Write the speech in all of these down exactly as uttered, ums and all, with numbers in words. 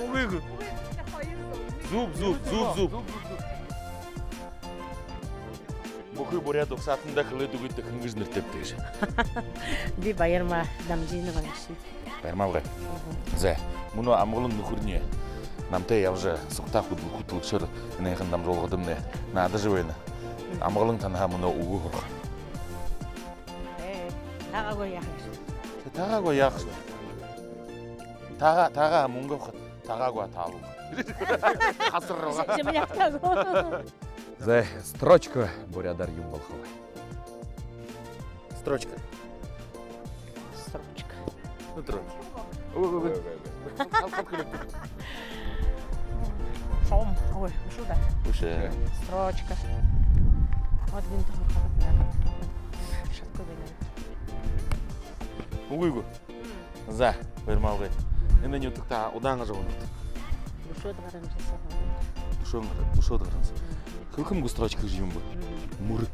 Үгы, үгы. Зүб, зүб, зүб, зүб. Бүхы буряад угсаатанда хэлээд үгыт даа, хэн гэжэ нэрэтэйбта гэжэ. Би Баярма Дамжинова гээшэб. Баярма абгай. Мгм. Зай, мүнөө Амгалан нүхэрни намтай ябажа, сугтаа хүдэл-, хүтэлэгшээр энэхэн дамжуулгадамнай наадажа байна. Амгалан танһаа мүнөө үгэ һурахам. Э, таагаагүй яахаш. Таагаагүй яахаш. Таага-, таагаа, мүнгэ абаха, таагаагүй таалуу. Хасар руугаа. Земляк таагаагүй. Зай, строчка буряадаар юун болохо бэ? Строчка. Строчка. Ну, строчка. Ой, ой, ой. Шом. Ой, үшөө даа. Үшөө. Строчка. Вот винт хатна. Шатко бэнэ. Үгы, үгы. За, Баярма абгай. Энэ нютагтаа удаан ажаһуунат? Үшөө гаран жаса. Үшөө гар-, үшөө гаран жаса. Хэлэхэм гү, строчка гэжэ юун бэ? Мүрэ.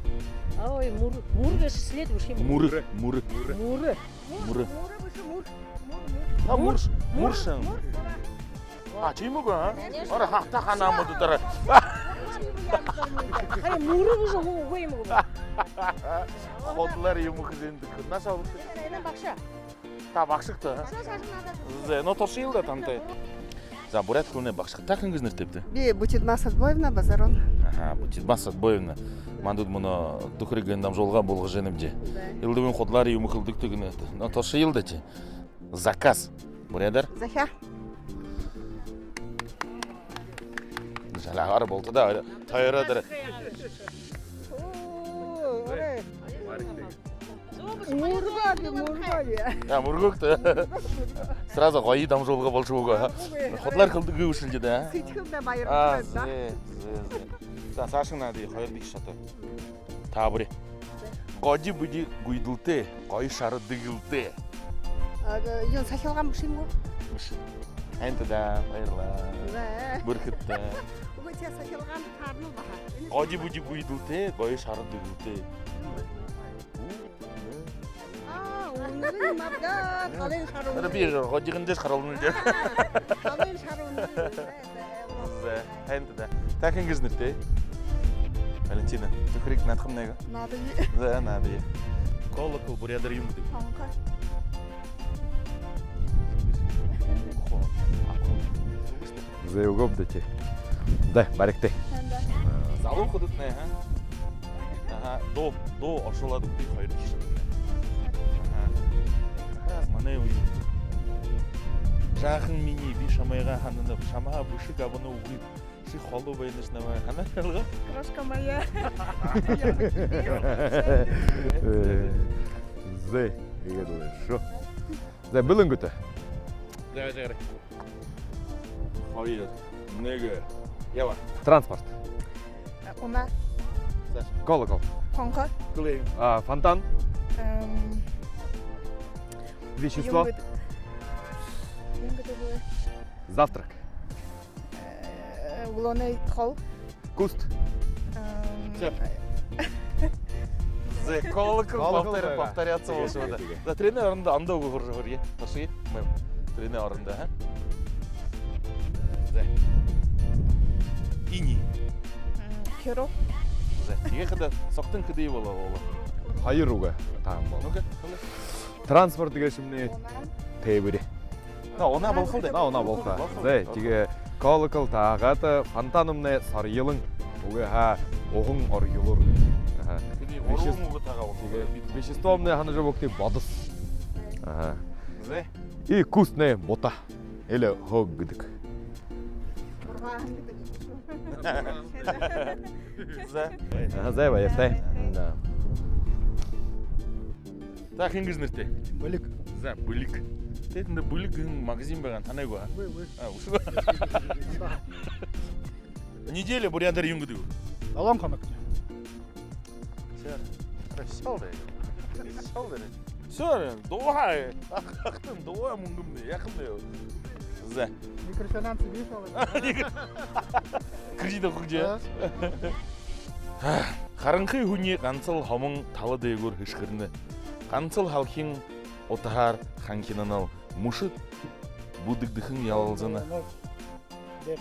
Ой, мүрэ. Мүрэ гэжэ следующий. Мүрэ, мүрэ. Мүрэ. Мүрэ. Мүрэ бэшэ, мүр. Мүр, мүр. А, мүр, мүр шэн. Мүр. А, тиимэ гү, а? Ара, хахта ханаа модо дара. Ара, мүрэ бэшэ, үгы юм гү? Ходолоор юм хэжэ эндэ. Наашаа болтог? Энэ багша. Та багша гүт? Багша, багша надо. Зэ, но туршаял даа тантай. За, буряад хэлэнэй багша. Та хэн гэжэ нэрэтэйбта? Би Бутидма Садбоевна Базарон. Аха, Бутидма Садбоевна. Мандаа мүнөө «Түхэриг» гэһэн дамжуулга болгожо байнабди. Зэ. Элдэбын ходолоор юм хэлэдэг гэнэ. Но туршаял даа ши. Заказ. Буряадаар? Захяа. Жаляар болтогой даа. Тойроод. Оо, орой. Мүргөөд, мүргөөд. Яа, мүргөөд. Сразу гоё дамжуулга болошоо гү, а? Үгы. Ходолоор хэлэдэг гү, үшөө даа? Сэдьхэлдэ баярлалаа. А, зэ, зэ, зэ. За, саашань наадая, хоёрдохи шата. Таабари. Годо бидэ гүйдэлтэй, гоё шара дэгэлтэй. А, юун, сахилгаан бэшэ юм гү? Бэшэ. Һайн даа, баярлаа. Зэ. Бэрхэт даа. Үгы, тээ, сахилгаан таарна баһа. Годо бидэ гүйдэлтэй, гоё шара дэгэлтэй. А, үнэн юм аа даа. Талын шара үнэн. Ара, би годыгоо дээшэ харуулна даа. Талын шара үнэн. Зэ, һайн даа. Та хэн гэжэ нэрэтэйбта? Валентина. «Түхэриг» наадахамнай гү? Наадая. Зэ, наадая. Колокол буряадаар юун гэдэг? Хонхо. Хонхо. Зэ, үгөөб даа ши. Зэ, баригты. Һайн даа. Залуу хүнүүдтнай, аха. Аха, дуу, дуу оршуулаад үгыт, хоёрдохи шата. Аха. Как раз манай үе. Жаахан минии, би шамайгаа һананаб, шамһаа бэшэг абана үгы. Ши холо байнаш намайе һанаа, ойлгоо? Крошка моя. Э, зэ, иигээд лэ шүү. Зэ, бэлэн гүт? Зэ, зэ, зэ. Хоёр, нэгэ, яба. Транспорт. Унаа. Саша. Колокол. Хонхо. Клей. А, фонтан. Эм, вещество. Юун гэдэг, юун гэдэг бэ? Завтрак. Э, үглөөнэй хоол. Куст. Эм, всё. Зэ, колокол. Колокол повтор-, байгаа. Повторяться болошоо даа. Тиигээд, тиигээд. За, тэрэнэй орондо ондоо үгэ һуража һурая. Туршая. Мм. Тэрэнэй орондо, аха. Зэ. Ини. М, хиро. Зэ. Тиигээд хадаа согтон хэды болоо, болоо. Хоёр үгэ таһан болоо. Ну-ка, хэлэ. Транспорт гээшэмнай. Унаа. Тээбэри. На, унаа болохол даа. На, унаа болохо. Зэ, тиигээ колокол таагаад, фонтанмнай сорьёлон. Үгы һаа, уһан орьёлуур. Аха. Тиигээ вещес-, гурбан үгэ таагаа. Тиигээ веществомнай һанажа үгыт, бодос. Аха. Зэ. И кустнай бута. Или хөг гэдэг. Зэ. Аха, зэ, баяртай. Да. Та хэн гэжэ нэрэтэйбта? Бэлиг. За, Бэлиг. Тээ, тэндэ Бэлиг гэһэн магазин байгаа, танай гү, а? Үгы, үгы. А, үшөө. Неделя буряадаар юун гэдэг бэ? Долоон хоног. Всё. Всё, да. Всё, да. Всё, да. Дууһаа. Ах, ахтан дууһаа, мүнгэмнай. Яахамнай. За. Микрофинансы бии шоолой. Кредит авахаш. Да. Харанхы һүни гансал һомон тала дээгүүр хэшхэрнэ. Гансал һалхин утаһаар ханхинанал мүшэд Бүдэгдэһэн ялалзана. Ночь. Дед.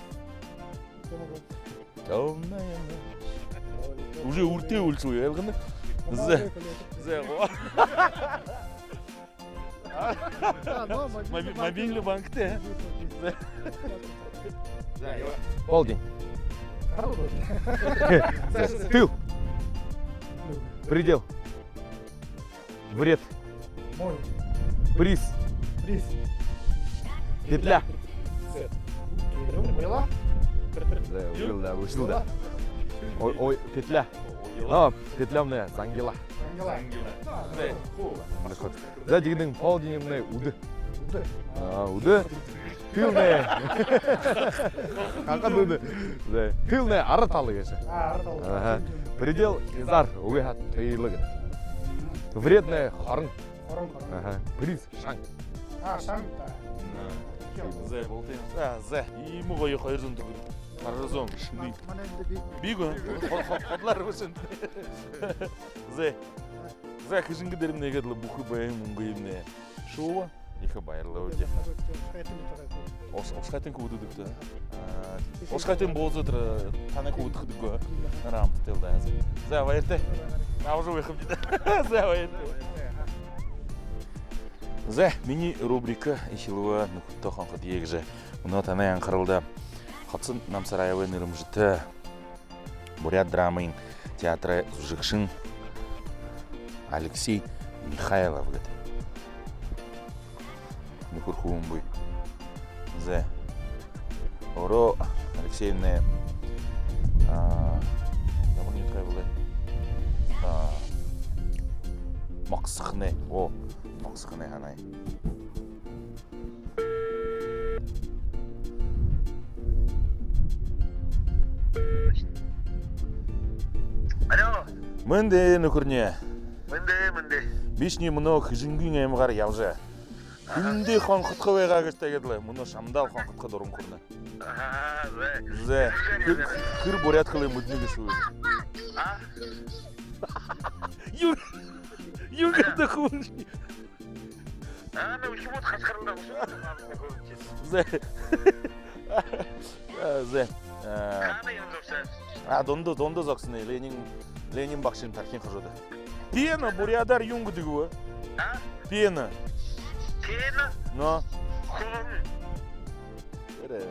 Тёмная ночь. Уже үртэй үлшүү ялгана. Зэ. Зэ, го. А, но мобильный банк. Мобильный банктэй. Полдень. Тыл. Предел. Вред. Боль. Приз. Приз. Петля. Стрела. Да, убил, да, вышел, да. Ой, ой, петля. Но, петля у меня, зангила. Зангила. Да, ход. За, тиигээд полдень у меня, үдэ. Үдэ. А, үдэ. Тылнай. Ханхад үдэ. Зэ. Тылнай ара тала гээшэ. А, ара тала. Аха. Предел, зар, үгы хад тыла гэдэг. Вреднай хорон. Хорон, хорон. Аха. Приз, шан. А, шан, да. Зэ, болтой. А, зэ. Иимэ гоё хоёр зуун түхэриг. Хоёр зуун. Манай эндэ би. Би гү? Хо-, хо-, ходолоор бэшэн. Зэ. Зэ, Хэжэнгэ дээрэмнай иигээд лэ бүхы баян мүнгыемнай шүүбэ. Ехэ баярлаа, үдэ. Ус-, Ушхайтын хүүгэдүүдтэ. А, Ушхайтын бууза тэрэ танай хүүгэд гэдэг гү? Рамттай л даа. Зэ, баяртай. Абажа байхабди даа. Зэ, баяртай. Зэ, минии рубрика эхилбэ, «Нүхэдтөө хонходоё» гэжэ. Мүнөө танай анхаралда Хоца Намсараевай нэрэмжэтэ Буряад драмын театрай зүжэгшэн Алексей Михайлов гээд нүхэр хүн бии. Зэ. Өөрөө Алексеймнай, а, ямар нютагай бэлэй? А, Могсохоной. О, Могсохоной һанаа. Алло. Мэндэ, нүхэрни. Мэндэ, мэндэ. Бишни мүнөө Хэжэнгын аймагаар ябажа. Аха. Хүндэ хонходохо байгаа гэжэ тиигээд лэ. Мүнөө шамдаал хонходохо дуран хүрэнэ. Аха, зэ. Зэ. Хэр, хэр буряад хэлэ мэдэнэ гээшэб? А? Юу, юу гэдэг хүн? А, ну, үхибүүд хашхаралдаа, үхибүүд хашхаралдаа. Зэ. А, зэ. А. Хаана юм зогсоо? А, дунда, дунда зогсоно. Ленин, Ленин багшын тархиин хажууда. Пена, буряадаар юун гэдэг бэ? А? Пена. Пена? Но. Хулгана. Эрэ.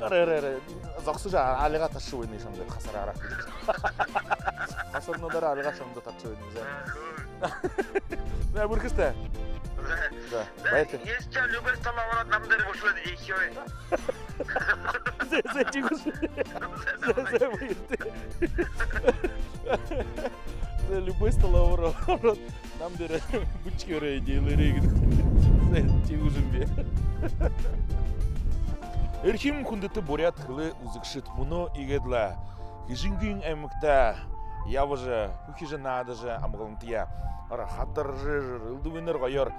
Эрэ, эрэ, эрэ. Зогсожо, а-, альгаа ташажа байна шамда, хасараараа. Хасарнуудаараа альгаа шамда ташажа байна, зэ. Зэ, бэрхэшэ. Зэ. Баяртай. Если любой столовой нам дээрэ бушуулаад ехэ. Зэ, зэ, тиигэжэ. Зэ, зэ, баяртай. Зэ, любой столовой нам дээрэ бэшэ, орой эдеэлээрэй гэдэг. Зэ, тиигэжэ юм би. Эрхим хүндэтэ буряад хэлэ үзэгшэд, мүнөө иигээд лэ Хэжэнгын аймагта ябажа, хүхижэ, наадажа, амгалантаяа хатаржа, элдэбынээр гоёор, а,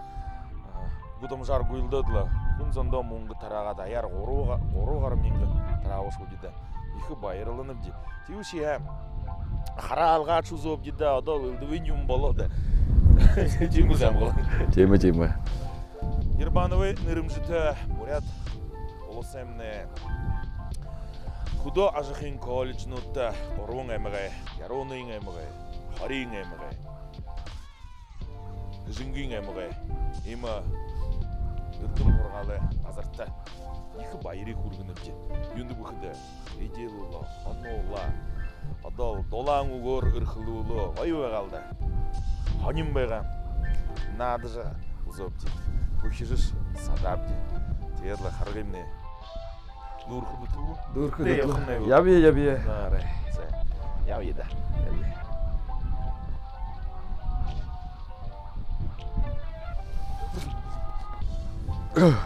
гудамжаар гүйлдөөд лэ, хүн зондоо мүнгэ тараагаад, аяар гурба га-, гурба гаран мянга тараабашабди даа. Ехэ баярланабди. Тиибэшье хараа альгааша үзөөбди даа, одоол элдэбын юм болоо даа. Тиимэ, тиимэ. Ербановай нэрэмжэтэ Буряад Уласаймнай хүдөө ажахын колледжнуудта, гурбан аймагай, Яруунын аймагай, Хориин аймагай, Хэжэнгын аймагай, иимэ эрдэм һургаалай газарта ехэ баяр хүргэнэбди. Юундэб гэхэдэ, эдеэлүүлээ, хонуулаа. Одоол дулаан үгөөр эрхэлүүлээ. Гоё байгаал даа. Һонин байгаа. Наадажа үзөөбди. Хүхижэшье садаабди. Тиигээд лэ харгымнай. Дүүрэхэ нүтэ гү? Дүүрэхэ нүтэ. Тээ, ябахамнай гү? Ябая, ябая. Арай. Зэ. Ябая даа. Ябая.